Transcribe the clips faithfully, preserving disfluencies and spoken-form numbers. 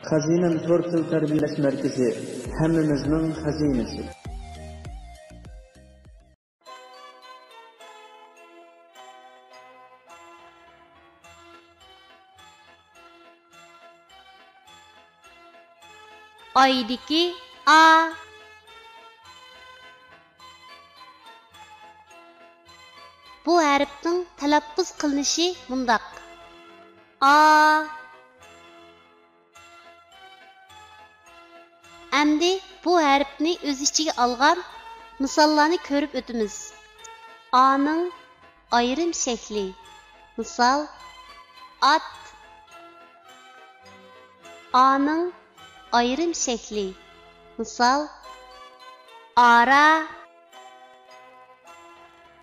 خەزىنەم تور تىل تەربىيەلەش مەركىزى، ھەممىمىزنىڭ خەزىنىسى. ئايدىكى ئا. بۇ ھەرپنىڭ تەلەپپۇز قىلىنىشى مۇنداق: ئا. ئەمدى بۇ ھەرپنى ئۆز ئىچىگە ئالغان مىساللارنى كۆرۈپ ئۆتىمىز. ئانىڭ ئايرىم شەكلى. مىسال، ئات. ئانىڭ ئايرىم شەكلى. مىسال، ئارا.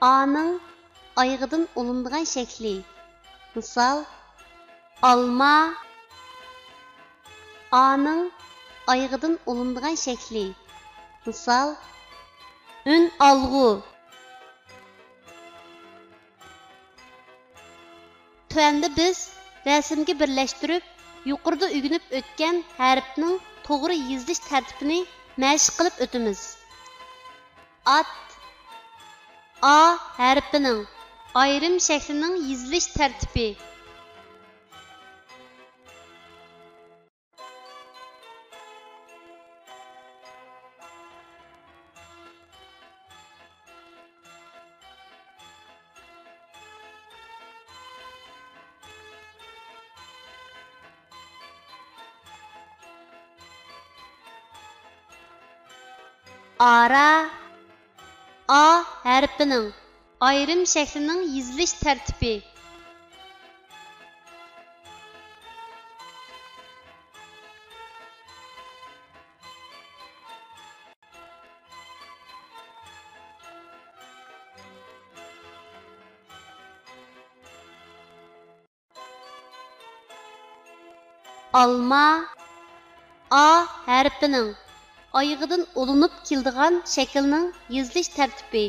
ئانىڭ ئايىغىدىن ئۇلىنىدىغان شەكلى. مىسال، ئالما. ئانىڭ ئايىغىدىن ئۇلىنىدىغان شەكلى. مىسال، ئۈن ئالغۇ. تۆۋەندە بىز رەسىمگە بىرلەشتۈرۈپ، يۇقىرىدا ئۆگىنىپ ئۆتكەن ھەرپنىڭ توغرا يېزىلىش تەرتىپىنى مەشىق قىلىپ ئۆتىمىز. ئات. ئا ھەرپىنىڭ ئايرىم شەكلىنىڭ يېزىلىش تەرتىپى. ئارا. ئا ھەرپىنىڭ ئايرىم شەكلىنىڭ يېزىلىش تەرتىپى. ئالما. ئا ھەرپىنىڭ ئايىغىدىن ئۇلىنىپ كېلىدىغان شەكىلنىڭ يېزىلىش تەرتىپى.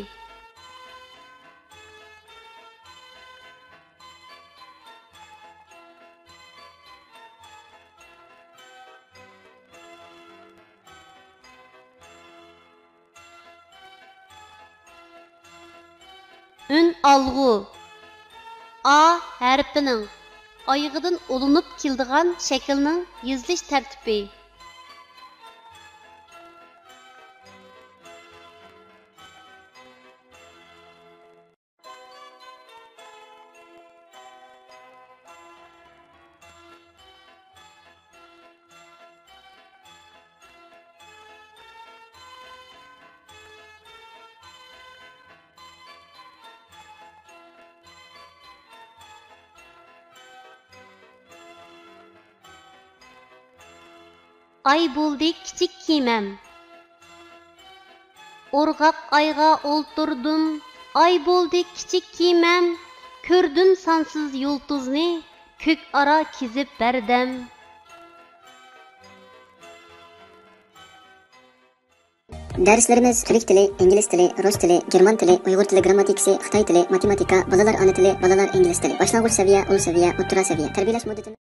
ئۈن ئالغۇ. ئا ھەرپىنىڭ ئايىغىدىن ئۇلىنىپ كېلىدىغان شەكىلنىڭ يېزىلىش تەرتىپى. ئاي بولدى كىچىك كېمەم. ئورغاق ئايغا ئولتۇردۇم، ئاي بولدى كىچىك كېمەم. كۆردۈم سانسىز يۇلتۇزنى، كۆك ئارا كېزىپ بەردەم. دەرسلىرىمىز تۈرك تىلى، ئىنگلىز تىلى، رۇس تىلى، گېرمان تىلى، ئۇيغۇر تىلى گىرامماتىكىسى، خىتاي تىلى، ماتېماتىكا، بالىلار ئانا تىلى، بالىلار ئىنگلىز تىلى، باشلانغۇچ سەۋىيە، ئۇل سەۋىيە، ئوتتۇرا سەۋىيە. تەربىيەلەش مۇددىتىمىز